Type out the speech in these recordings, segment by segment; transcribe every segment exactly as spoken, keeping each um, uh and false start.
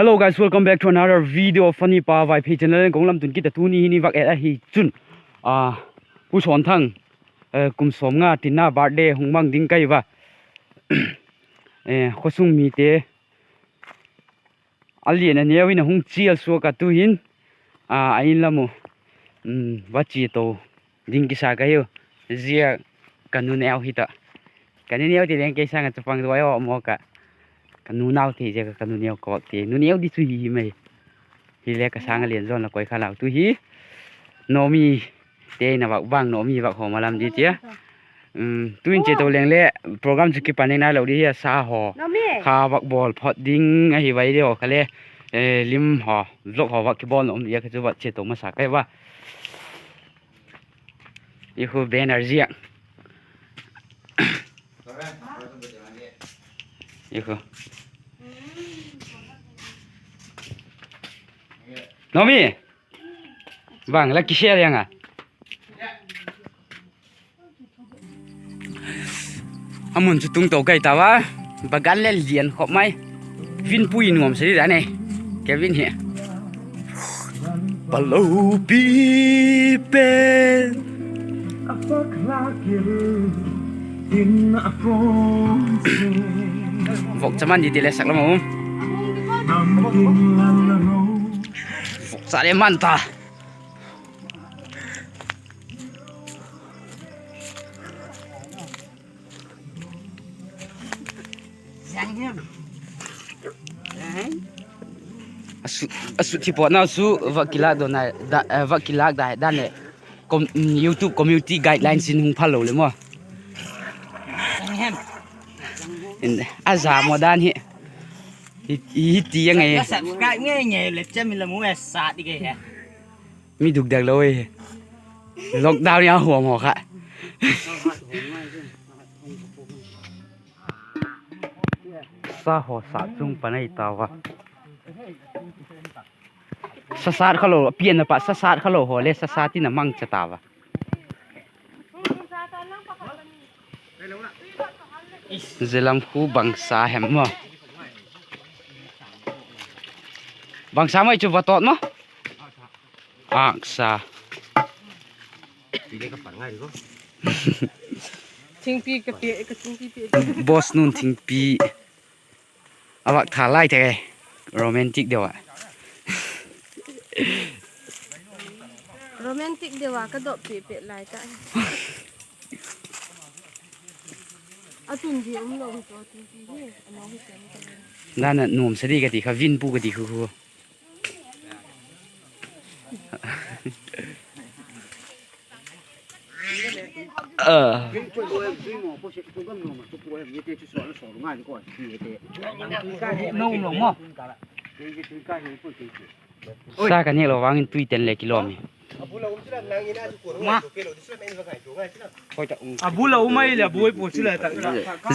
Hello guys, welcome back to another video of Funny Pa Vaiphei channel. Kong lam tun kit a, tuni hin i vak et ahi chun, a, Pu Sawnthang, eh, kum sawmnga tinna birthday hung mang ding ka hi ua. Eh, khawsung mite a lian a neu in a hung chial suak a, tuhin, a, a in lam uh, um, va chia to ding kisa ka hiu. Zia ka nu neu hi ta. Ka nu neu ti leng kei sâng ah chapang duai a um ka. Ka nu nau ti zia ka, ka nu neu ka vak ti. Nu neu di chu hi hi mai. Hile ka sâng a lian zawn la koi kha lau tu hi. Nomi te na vak bang, Nomi vak hawm a lam di tia. Um, tuin chia to leng le program chu kipan ding nai lo di hi a, sa haw kha vak bawl phot ding ahi vai di haw kha le, eh, lim haw, vlog haw vak kibawl na um di a, kha chu vak chia to masa kai va. I khu banner ziak. I khu. Nomi. Bang, la kisia liang a. A mun chu tung to kai ta va. Bagan le lian khop mai. Vin pui nuam sari dan e. Kevin hi. Palopi pen. Vok chaman di ti le sak lam um. Vok cha le man ta. A su, a su thi pawt nau su va kilâk do nai, da, eh, va kilâk dai dan leh, com-, mm, YouTube community guidelines in hung phal lo le maw. In, a za maw dan hi. Hi, hi ti a ngai. Subscribe nge nge le chem la mu e sa ti ke he. Mi duk dak lo e. Lockdown ya huam haw kha. Sa haw sat chung pan ai ta va. Sa sat kha lo, pian na pa sa sat kha lo haw le sa sat in a mang cha ta va. Zelam khu bangsa hem maw. Bangsa mai chu va tot maw. Aksa. Thingpi ka pe, ka thingpi pe. Boss nun thingpi. A vak tha lai te. Romantic deu a. Romantic deu a ka dop pe pe lai ta. A tun di um lo hi to thingpi hi. A no hi te. Dan a nuam sa di ka ti kha vin pu ka ti khu khu. Sa ka nêk lo vang in tui ten le kilawm hi. A bul a um ai le a buai pu chu le ta.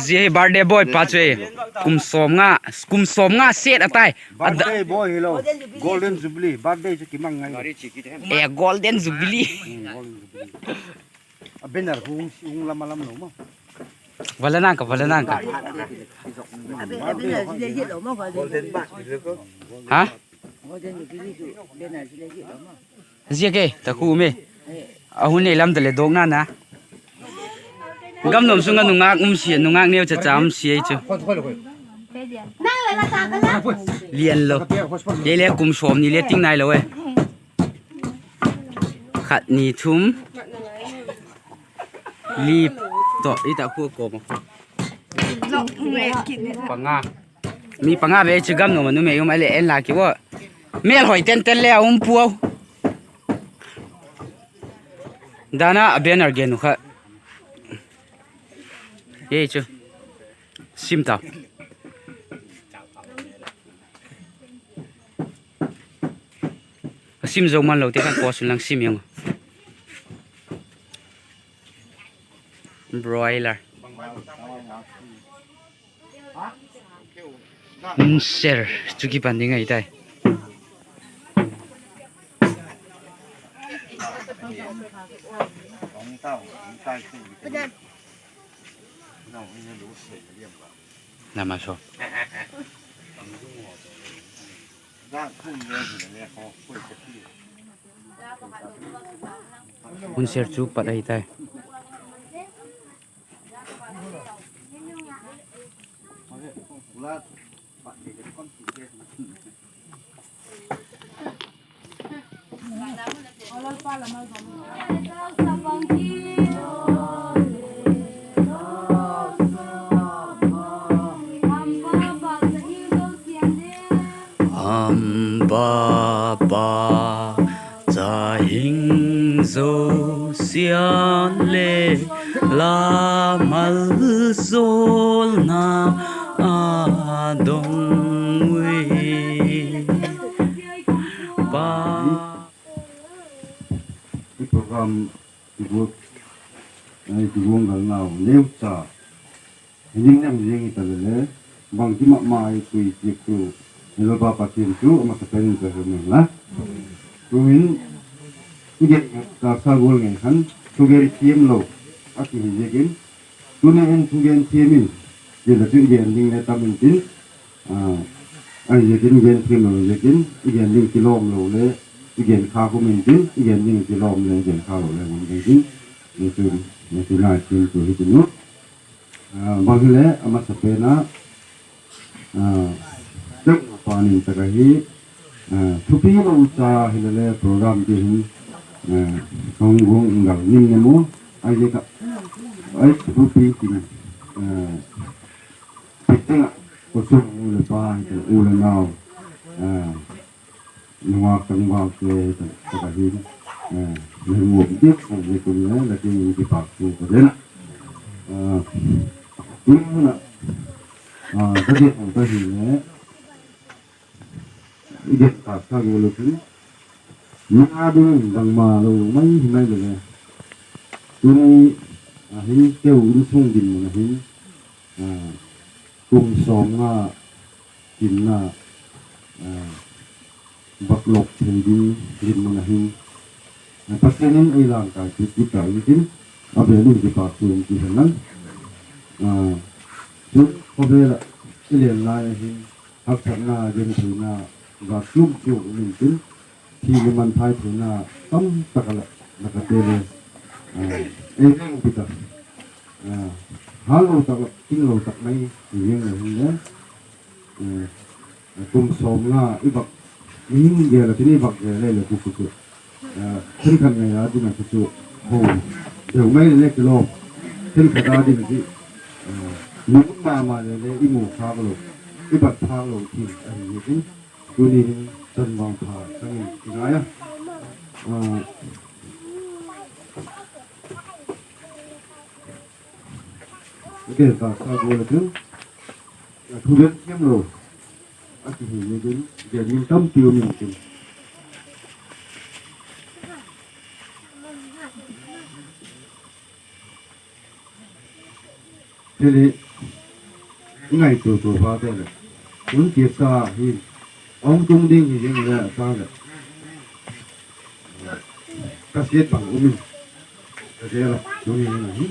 Zia hi birthday boy pa chu e. Kum sawmnga, kum sawmnga set a tai. Birthday boy hilo. Golden Jubilee, birthday chu kimang ngai. E, Golden Jubilee. A banner hung, hung lam a lam lo maw. Vala nang ka, vala nang ka. Ha? Zia ke ta khu me. A hun nei lam ta le dawkna na. Gam nuam sung a nungak um sia, nungak neu cha cha um sia chu. Lian lo. Kei le kum sawmni le ting nai lo e. Khat, ni, thum, li tawh i ta khu kawm a khu. Panga. Mi panga ve chu gam nuam a numei um a le en la ki ua. Mêl hoi ten ten le a um puau. Dan a a banner gen u kha. Ei chu. Sim ta. A sim zo man lo te khan pause un lang sim eng. Broiler. Ser chu kipan ding ahi tai. Nama so. Hun ser chu pat ahi tai. Amba, Pa, Chahing, Zosian le la malzawlna a dong ui. Pa, i program i guat, i guanggalnau neucha hi ding nem zing hi ta le le, bangkim ah mai tui piak tu, i Lalpa Pathian chu a masapen in pe hen la. Tu'hin i gen taksa gual ngei khan thugen thiam lo a kihi ziakin, tuni in thugen thiam in, zia la chu i gen ding le tam intin, ahiziakin gen thiam lo ziakin i gen ding kilawm lo le, i gen kha khum intin, i gen ding kilawm le i gen kha lo le hun ding tin, ni chu, ni chu nai thiam tu hi tin u. Bang hile a masapen a, teu pan in tak ahi, thupi lo cha hile le program ti hin, hung guanggal nim nim u, ahiziak a, ai thupi tin, piting ah, khawsung u le pa, u le nau, nungak tangvalte tak ahin, lungmuang dik dik um le la tin in kipâk thu ka gen a. Tun hun ah ka gen ta hile, i gen taksa gual a chun, mi â ding bangma lo mai hi mai le le, tuni a hin keu insung dinmun a hin, kum sawmnga tinna, baklop thei ding dinmun a hin, Pathian in ei langkai piak kit ta ziakin, a vêl in kipâk thu um ti hen lang. Chun khawvel ah i len lai a hin, haksatna, gentheina, zat chuam chuam um intin, thi le manthai theina tamtak a la, la ka te le, ei leng kit a, hâllo tak leh tinglo tak mai hi ziang le hin le, kum sawmnga i vak, mihing gel a chun i vak gel le le khu khu chu, khenkhat ngai a ding a khu chu, ho, deu mai le le kilawm, khenkhat a ding hi, mu ma ma le le i mu phâk lo, i bat phâk lo thil ahi hi tin, tuni hin chan vang pha chang in i ngai a. Gen taksa gual a chun, thugen thiam lo a kihi ziakin, gen ding tampi um intin, thil hi i ngaitua tua pate leh, hun tiatsa hi a hung tung ding hi zing le a ta leh, ka siat bang um in, ka gel a, tuni hin ahi.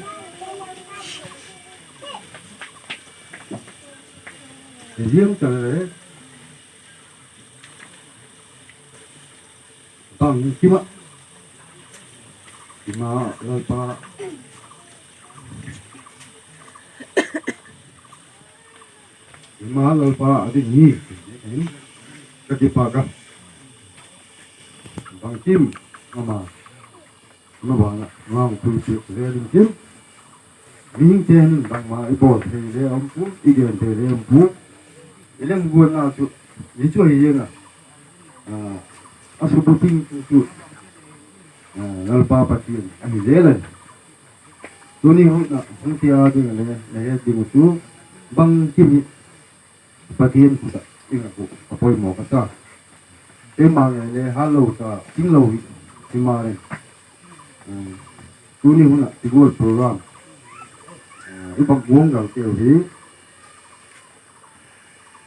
Hi ziang ta le, bangkim ah, i ma Lalpa, i ma Lalpa a ding hi, ka kipâk a, bangkim ama, ama vang ah ngau tui piak le ding kim, mihingte hin bangma i bawl thei le um pua, i gen thei le um pua, i leng guatna chu, hi chu ahi ziang a, a subukim chu, Lalpa Pathian ahi zel a. Tuni hun ah hung tia ding le na het ding uh chu, bangkim hi Pathian khut ah i ngak uh a poimaw ka sa. Eima ngei le hâllo ta, tinglo hi, himaleh, tuni hun ah i gual program, i bak guang galteu hi,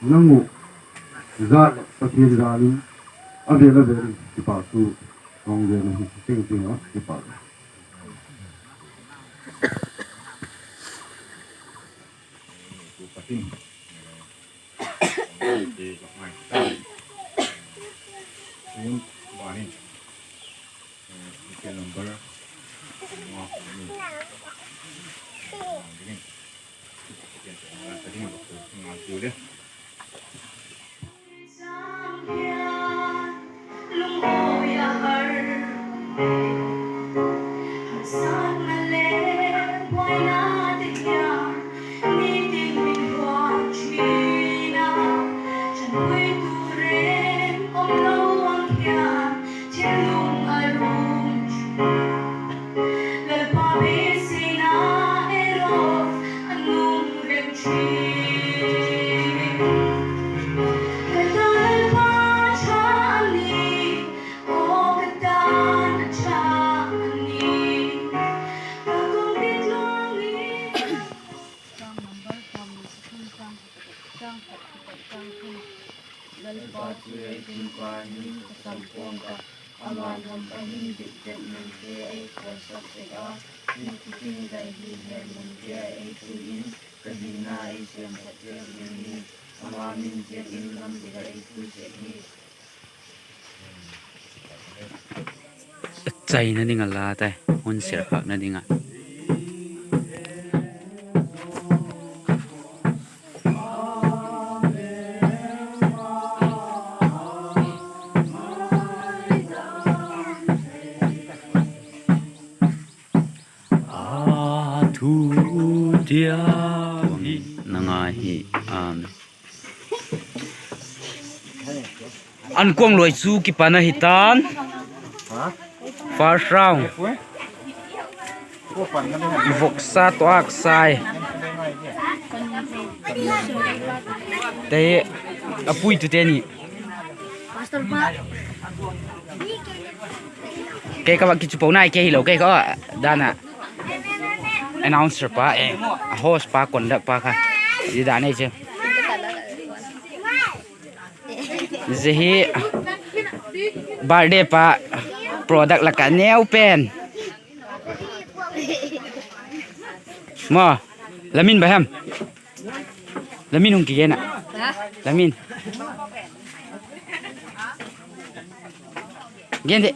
nang uh jal leh Pathian jal in, a vêl a vêl in kipâk thu hung gen ahi, ching ching a kipâk. Kum ban in, eh, number nga, nga, Lalpa chu ei Tingpa in ka sam pua'ng ka, ama lam a hin dikdet mente ei khawlsak sek a, mi thuthing dai hi hel mente a ei pui in, ka hinna ei siamsak zel ding hi, ama min ziak in lam dik ah ei pui sek hi. Chaina ding a la tai, hun sir khâkna ding ah. A thu tia hi na ngai hi, amen. Ankuang luai chu kipan ahi ta'n. First round. Voksa tawh âksai. Te, a puitute ni. Kei ka va kichupo nai, kei hilo, kei kha dan a announcer pa, eh, host pa, conduct pa kha. Zia dan ei chu. Zia hi birthday pa product lak ah neu pen. Maw, la min bang hem? La min hung kigen a. La min. Gen te.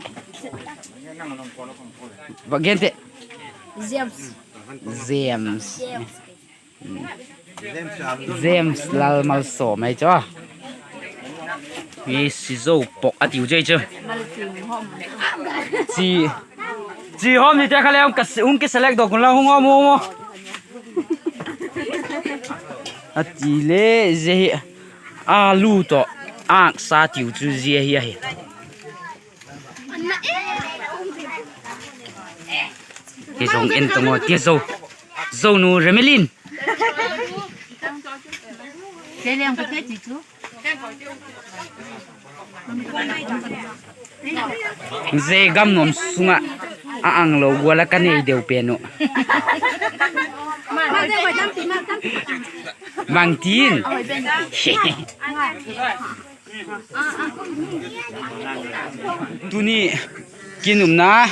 Ba gen te. James. James. James Lalmalsawm ei chu. Mi si zo pok a tiu chu ei chu. Chi, chi hawm ni te kha le hung ka, hung kiselect dok un la hung hawm u maw. A ti le zia hi. Alu tawh âksa tiu chu zia hi ahi. Ti zong en tang aw, ti zo. Zonu Remelin. Zia gam nuam sung ah a ang lo gual ah ka nei deu pen uh. Bangtin. Tuni kin umna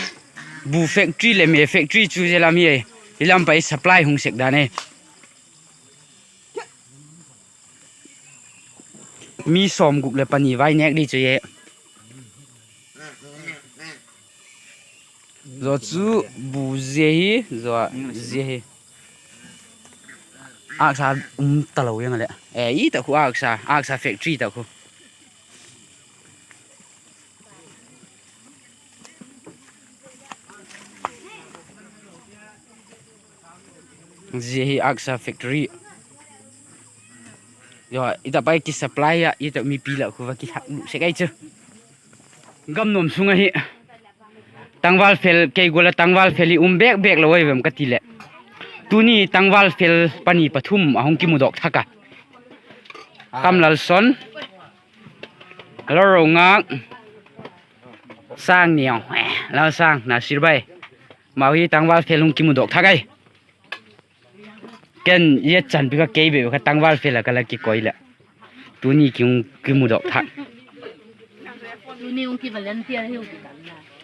bu factory leh me factory chu zia lam hi, i lam pai supply hung sek dan e. Mi sawmguk leh pani vai nêk di chu e. Zaw chu bu zia hi, zaw zia hi. Âksa um talo ing a leh. E, i tak khu âksa, âksa factory tak khu. Zia hi âksa factory. Zaw, i tak pai ki supply ah, i tak mipi lak khu va kithak lu sek ai chu. Gam nuam sung ahi. Tangval fel, kei gual ah tangval fel i um bêk bêk lo ai vem ka ti leh. Tuni tangval fel pani pathum a hung kimudok thak a. Kamlalson, Lalrongak, Sangniang, eh, Lalsang, Nasir bai. Mau hi tangval fel hung kimudok thak ai. Ken i chanpi kha kei bep kha tangval fel a ka la kikoi leh. Tuni ki hung kimudok thak.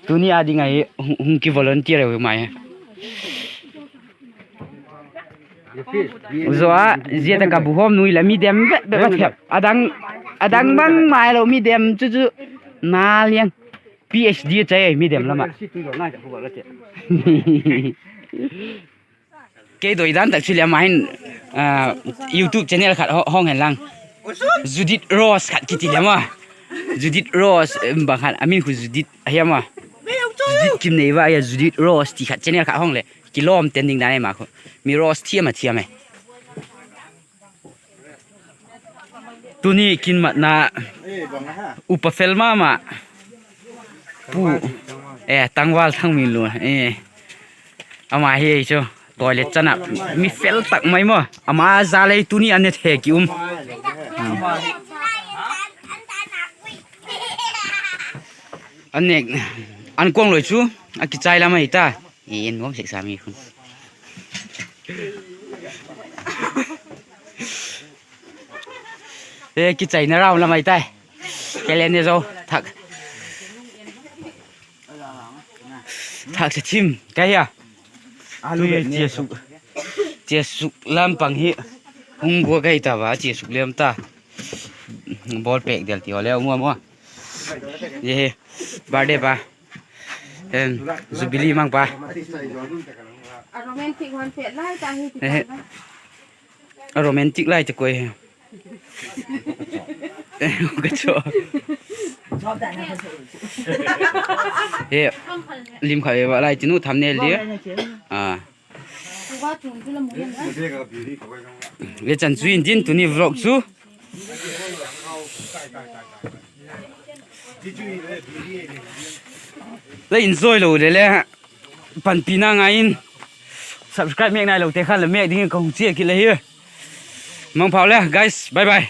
Tuni a ding ahi, hung, hung kivolunteer hi mai. Zaw a, zia tak a bu hawm nui leh mi dem bep bep a thep. A dang, a dang bang mai lo mi dem chu chu. Na liang. PhD a chai mi dem lam ah. Kei doi dan tak chu le ama hin YouTube channel khat hong hen lang. Judith Rose khat kiti le ma. Judith Rose, bang khat a min khu Judith ahi ama. Judith Kimneiva ahi a, Judith Rose ti khat channel khat hong le kilawm ten ding dan e ma khu. Mi Rose thiam a thiam e. Tuni kin matna upa fel ma ma pu, e, Tangval Thangminlun, e, ama hi chu toilet chan ah mi fel tak mai maw, ama za lei tuni a ne the ki um. An nêk, an kuang loi chu a kichai lam ahi ta. E, en nuam sek sa mi khun. E, kichaina round lam ahi tai. Kelen ne zo thak, thak sa thim ka hia. Tui chia suk, chia suk lam pang hi hung gua ka hi ta va, chia suk lem ta. Ball pêk del ti haw le um a maw. Zia hi birthday pa, jubilee mang pa. A romantic lai ta koi hi. Ka cho. He, lim kha ve va lai tinu thumbnail dia. A, le chan chu in din tuni vlog chu. Le enjoy lo le le panpina ngai in, subscribe mêk nai lote khan le mêk dingin ka hung chia kit le hi. Mangpha le guys, bye bye.